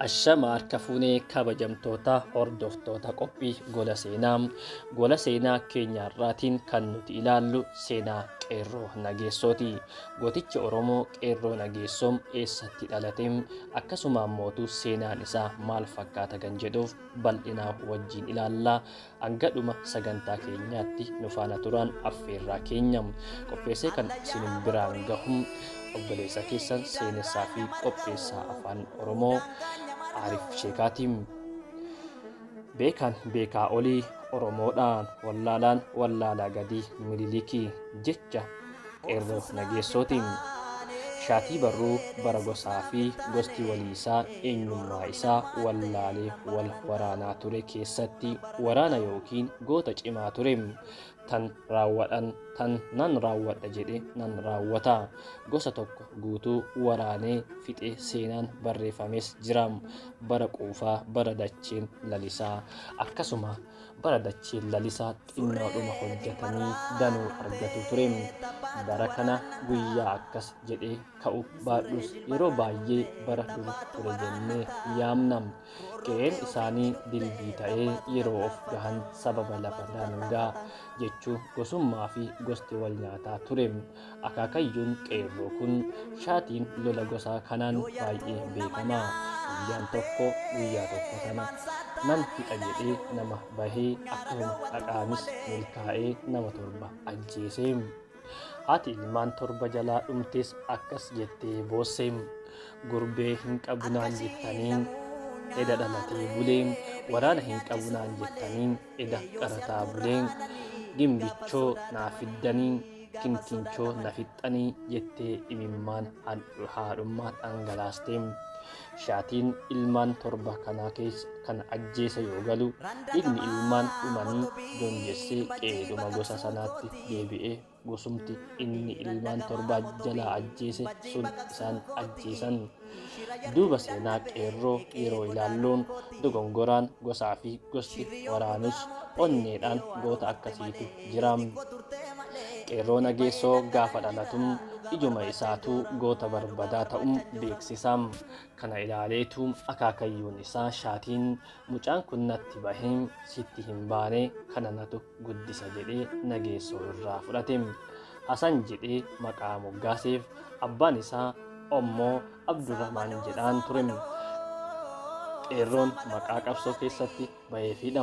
Ashama harka fuunee kabajamtoota hordoftoota qophii gola seenaa. Gola seenaa keenyaarraatiin kan nuti ilaallu seenaa Qeerroo Nageessooti. Gootichi Oromoo Qeerroo Nageessoom eessatti dhalate, akkasuma mootu seenaan isaa maal fakkaata kan jedhuuf bal'inaa wajjin ilaallaa. Hanga dhuma sagantaa keenyaatti nu faana turan affeerraa keenya. Qopheessee kan isin biraan gahu obboleessa keessan seenessaa fi qopheessaa afaan Oromoo Arif Sheekaatiin. Beekaan beekaa olii Oromoodhaan, wallaalaan wallaalaa gadii Minilikii jecha Qeerroo Nageessootiin. Shaatii barruu bara gosaa fi gosti waliisaa eenyummaa isaa wallaalee wal waraanaa ture keessatti waraana yookiin goota cimaa ture. Tan raawwadhan tan nan raawwadha jedhe nan raawwata. Gosa tokko guutuu waraanee fixee seenaan barreeffames jira. Bara quufaa, bara dacheen lalisaa, akkasuma bara dacheen lalisaa xinnoodhuma hojjetanii danuu argatu ture. Bara kana guyyaa akkas jedhee ka'u baadhus yeroo baay'ee bara dur ture jennee yaamna. Qe'een isaanii dilbii ta'ee yeroo of gahan sababa lafa daangaa jechuu gosummaa fi gosti wal nyaataa ture. Akaakayyuun Qeerroo kun Shaatiin lola gosaa kanaan baay'ee beekama. Guyyaan tokko guyyaa tokko tana nan fixa jedhee nama bahee akkasuma dhaqaanis milkaa'ee nama 7 ajjeese. Haati ilmaan 7 jalaa dhumtes akkas jettee boosse. Gurbee hin qabu naan jettanii eda dhalatee bulee, waraana hin qabu naan jettanii eda qarataa bulee, gimbichoo naa fiddanii kinkinchoo na fixxanii jettee imimmaan haadhummaa dhangalaaste. Shaatiin ilmaan 7 kanaa keessa kana ajjeese yoo galu, dhiigni ilmaan dhumanii joonjessee qe'eedhuma gosa sanaatti deebi'ee gosumti inni ilmaan 7 jalaa ajjeese sun isaan ajjeesan. Duuba seenaa Qeerroo yeroo ilaalluun dogongoraan gosaa fi gosti waraanus onneedhaan goota akkasiitu jira. Qeerroo Nageessoo gaafa dhalatu ijuma isaatu goota barbadaa ta'uun beeksisa. Kana ilaaleetu akaakayyuun isaa Shaatiin mucaan kun natti bahee sitti hin baane kana natu guddisa jedhee Nageessoo irraa fudhate. Hasan jedhee maqaa moggaaseef. Abbaan isaa Ommoo Abdurrahmaan jedhaan ture. Qeerroon maqaa qabsoo keessatti baheefidha.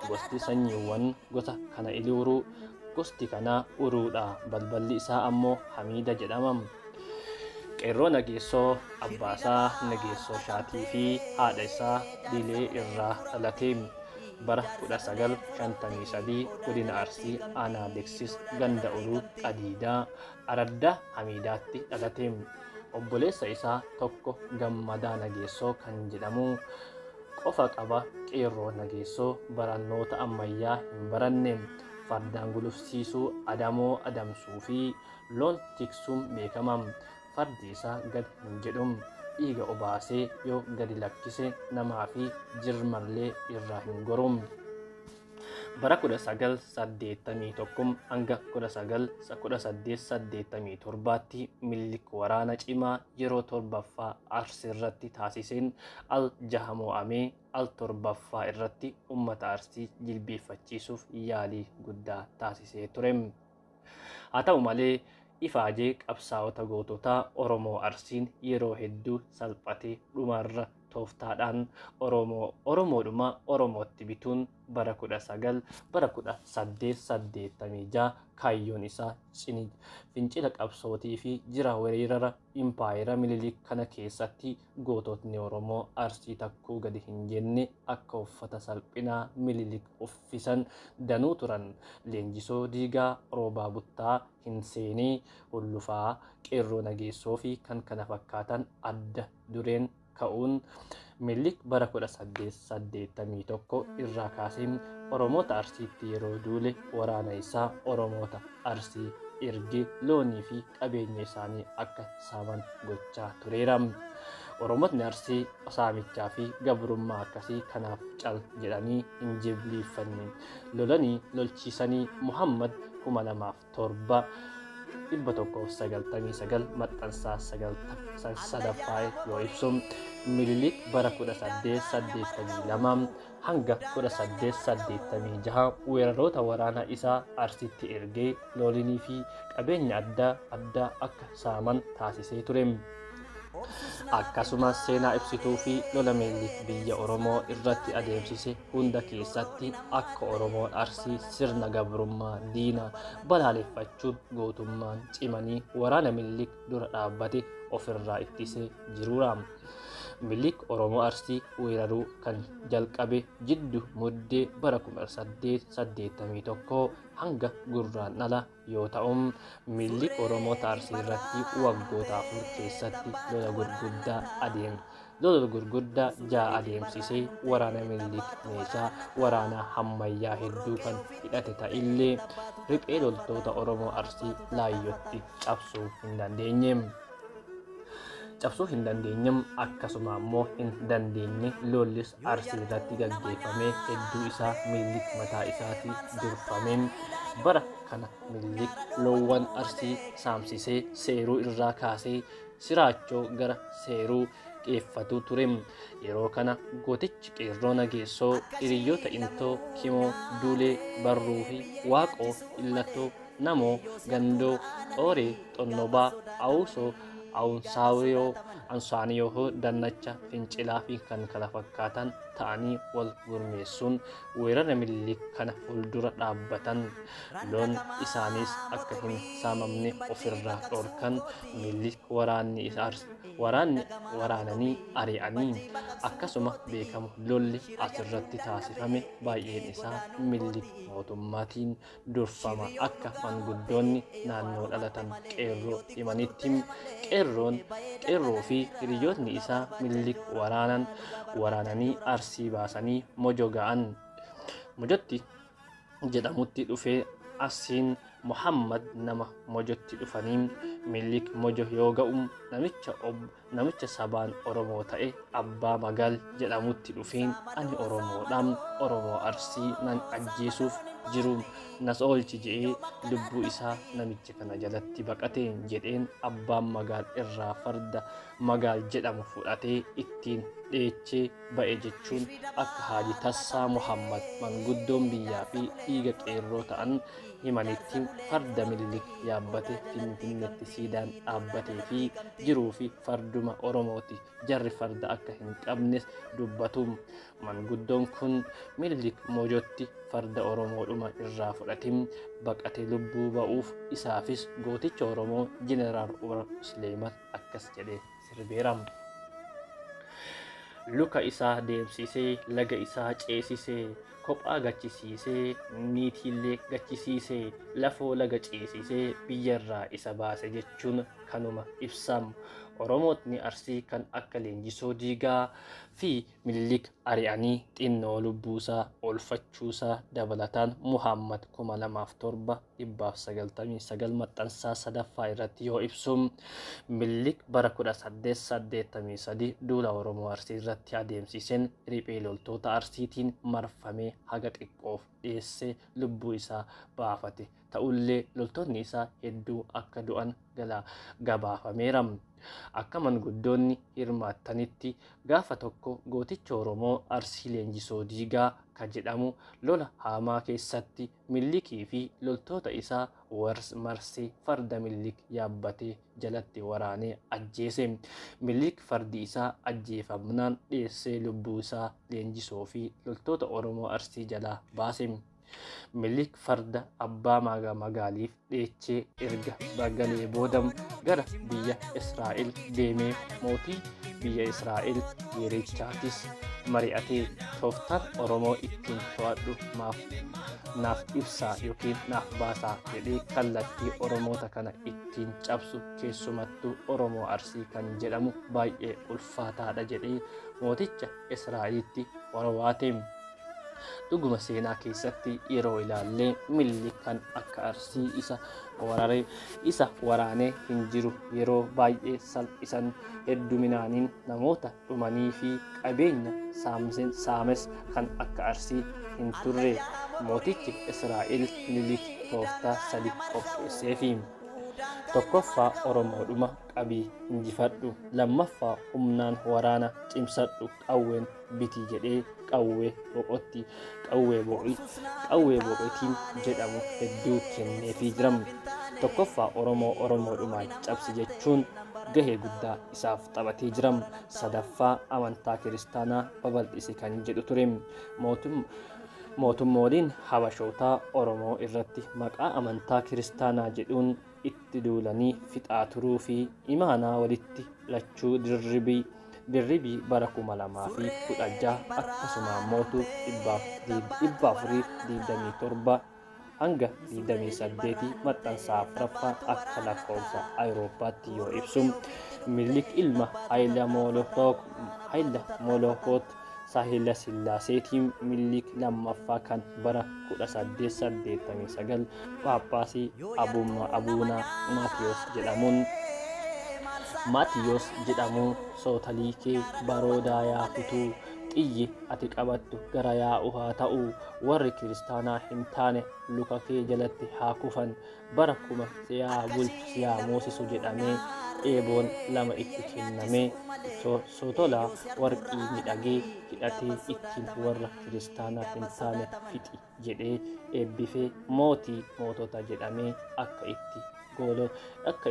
Gosti sanyiiwwan gosa kana iluuruu gosti kanaa uruudha. Balballi isaa ammoo Hamiida jedhama. Qeerroo Nageessoo abbaasaa Nageessoo Shaatii fi haadha isaa Dilee irraa dhalate. Bara 1953 godina Arsii aanaa Beeksis ganda Uruu Qadiidaa Araddaa Hamiidaatti dhalate. Obboleessa isaa tokko Gammadaa Nageessoo kan jedhamu qofa qaba. Qeerroo Nageessoo barannoota ammayyaa hin baranne. Fardaan gulufsiisuu, adamoo adamsuu fi loon tiksuun beekama. Fardi isaa gad hin jedhu. Dhiiga obaasee yoo gadi lakkise namaa fi jirmallee irraa hin goru. Bara 1981 hanga 1887tti Minilik waraana cimaa yeroo 7ffaa Arsii irratti taasiseen al jaha mo'amee al 7ffaa irratti uummata Arsii jilbeeffachiisuuf yaalii guddaa taasisee ture. Haa ta'u malee ifaajee qabsaa'ota goototaa Oromoo Arsiin yeroo hedduu salphatee dhumarra tooftaadhaan Oromoodhuma Oromootti bituun bara 19 bara 1886 kaayyoon isaa fincila qabsootii fi jira weerara impaayera Minilik kana keessatti goototni Oromoo Arsii takkuu gadi hin jenne akka uffata salphinaa Minilik uffisan danuu turan. Leenjisoo Diigaa, Roobaa Buttaa, Hinseenee, Hullufaa, Qeerroo Nageessoo fi kan kana fakkaatan adda dureen ka'uun Minilik bara 1881 irraa kaasee Oromoota Arsiitti yeroo duule waraana isaa Oromoota Arsii ergee loonii fi qabeenya isaanii akka saaman gochaa tureera. Oromootni Arsii saamichaa fi gabrummaa akkasii kanaaf cal jedhanii hin jilbiiffanne. Lolanii lolchiisanii Muhammad 2007 199 maxxansaa 3ffaa yoo ibsu, Minilik bara 1882 hanga 1886 weeraroota waraanaa isaa Arsiitti ergee lolinii fi qabeenya adda addaa akka saaman taasisee ture. Akkasumas seenaa ibsituu fi lola Minilik biyya Oromoo irratti adeemsise hunda keessatti akka Oromoon Arsii sirna gabrummaa diinaa balaaleffachuun gootummaan cimanii waraana Minilik dura dhaabbate ofirraa ittisee jiruudha. Minilik Oromoo Arsii weeraruu kan jalqabe jiddu muddee bara 1881 hanga Gurraandhala yoo ta'u, Minilik Oromoota Arsii irratti waggoota 4 keessatti lola gurguddaa 6 adeemsisee waraana Minilik meeshaa waraanaa ammayyaa hedduu kan hidhate ta'illee riphee loltoota Oromoo Arsii laayyootti cabsuu hin dandeenye. Cabsuu hin dandeenye, akkasuma ammoo hin dandeenye. Lollis Arsii irratti gaggeeffame hedduu isaa Minilik mataa isaatii durfame. Bara kana Minilik loowwan Arsii saamsisee Seeruu irraa kaasee Siraachoo gara Seeruu qeeffatu ture. Yeroo kana gootichi Qeerroo Nageessoo hiriyoota Intoo, Kimoo, Duulee, Barruu fi Waaqoo, Illattoo, Namoo, Gandoo, Xooree, Xonnobaa, Awusoo, Awunsaawiyoo, Ansaaniyoo, Dannacha, Fincilaa fi kan kana fakkaatan ta'anii wal gurmeessuun weerara Minilik kana fuuldura dhaabbatan. Loon isaaniis akka hin saamamne ofirraa dhorkan. Minilik waraanni waraananii ari'anii. Akkasuma beekamu lolli asirratti taasifame baay'een isaa Minilik mootummaatiin durfama. Akka manguddoonni naannoo dhalatan Qeerroo himanitti, Qeerroo fi hiriyoonni isaa Minilik waraananii Arsii baasanii Mojo ga'an. Mojotti jedhamutti dhufee Asiin Muhammad nama Mojotti dhufanii Minilik Mojo yoo ga'u namicha sabaan Oromoo ta'e Abbaa Magaal jedhamutti dhufeen, "Ani Oromoodha, Oromoo Arsii nan ajjeesuuf jiru, nas oolchi," jedhee lubbuu isaa namicha kana jalatti baqate jedheen. Abbaan Magaal irraa farda Magaal jedhamu fudhatee ittiin dheechee ba'e jechuun akka Haaji Tassaa Muhammad manguddoon biyyaa fi dhiiga Qeerroo ta'an himanitti, farda Minilik yaabbate Finfinneetti siidaan dhaabbatee fi jiruu fi farduma Oromooti. Jarri farda akka hin qabnes dubbatu. Manguddoon kun Minilik Mojotti farda Oromoodhuma irraa fudhatee baqate lubbuu ba'uuf isaafis gooticha Oromoo Jeneraal Umar Suleeman akkas jedhee sirbeera. Luka isaa deemsisee, laga isaa ceesisee, kophaa gachisiisee, niitiillee gachisiisee, lafoo laga ceesisee biyyarraa isa baase jechuun kanuma ibsam. Oromootni Arsii kan akka Leenjisoo Diigaa fi Minilik ari'anii xinnoo lubbuusaa oolfachuusaa dabalataan Muhammad 2007 199 maxxansaa 3ffaa irratti yoo ibsu, Minilik bara 1883 duula Oromoo Arsii irratti adeemsiseen riphee loltoota Arsiitiin marfamee haga xiqqoof dhiyeessee lubbuu isaa baafate ta'ullee loltoonni isaa hedduu akka du'an gabaafameera. Akka manguddoonni hirmaattanitti gaafa tokko gooticha Oromoo Arsii Leenjisoo Diigaa ka jedhamu lola haamaa keessatti Minilikii fi loltoota isaa marsee farda Minilik yaabbatee jalatti waraanee ajjeese. Minilik fardi isaa ajjeefamnaan dhiyeessee lubbuu isaa Leenjisoo fi loltoota Oromoo Arsii jalaa baase. Minilik farda abbaa magaaliif dheechee erga bagalee booda gara biyya Israa'el deemee mootii biyya Israa'el yerichaatis mari'atee, "Tooftaan Oromoo ittiin to'adhu maaf naaf ibsaa yookiin naaf baasaa," jedhee kallattii Oromoota kana ittiin cabsu, keessumattuu Oromoo Arsii kan jedhamu baay'ee ulfaataadha jedhee mooticha Israa'elitti warwaate. Dhuguma seenaa keessatti yeroo ilaallee Minilik kan akka Arsii isa waraanee hin jiru. Yeroo baay'ee salphisan hedduminaaniin namoota dhumanii fi qabeenya saames kan akka Arsii hin turre. Mootichi Israa'el Minilik tooftaa 3 qopheesseefi. Tokkoffaa, Oromoodhuma qabii injifadhu. Lammaffaa, humnaan waraana cimsadhu, qawween bitii jedhee qawwee boqotti qawwee boqi qawwee boqotiin jedhamu hedduu kenneefii jira. Tokkoffaa, Oromoo Oromoodhumaan cabsi jechuun gahee guddaa isaaf taphatee jira. Sadaffaa, amantaa kiristaanaa babal'ise kan jedhu ture. Mootummooliin Habashootaa Oromoo irratti maqaa amantaa kiristaanaa jedhuun itti duulanii fixaa turuu fi imaanaa walitti lachuu dirribii bara 2016 akkasuma mootu 427 hanga 28 maxxansa afuraffaa akka lakkoofsa Awurooppaatti yoo ibsu, Minilik ilma Hayila Molokoot Saahila Sillaaseetiin Minilik lammaffaa kan bara 1889 Phaaphaasii Abuuna Maatiyoos jedhamuun sootalii kee baroodaa yaa kutuu, xiyyi ati qabattu gara yaa'u haa ta'u, warri kiristaanaa hin taane luka kee jalatti haa kufan, bara 1000 siyaa bulchu siyaa moosisu jedhamee eeboon lama itti kennamee sootolaa warqii midhagee hidhatee ittiin warra kiristaanaa hin taane fixi jedhee eebbifee mootii mootota jedhamee akka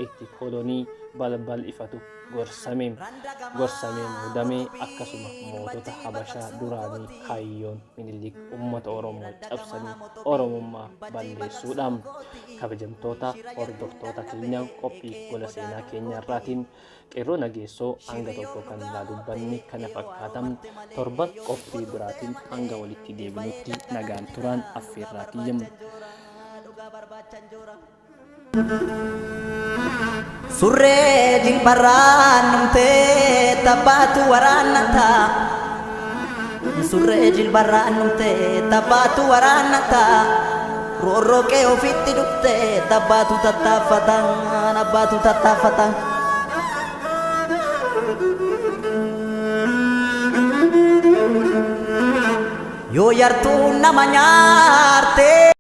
itti kolonii balbal'ifatu gorsamee muudamee. Akkasuma mootota Habashaa duraanii kaayyoon Minilik uummata Oromoo cabsanii Oromummaa balleessuudha. Kabajamtoota hordoftoota keenya, qophii gola seenaa keenya irraatiin Qeerroo Nageessoo hanga tokko kan irraa dubbanne kana fakkaatan. Torban qophii biraatiin hanga walitti deebinutti nagaan turaan affeerraa kiyya. Surree jilbarraan numtee tabbaatu waraannata. Surree jilbarraan numtee tabbaatu waraannata. Roorroqee ofitti dhuftee tabbaatu tattaaffata, abbaatu tattaaffata. Yoo yartuu nama nyaarte.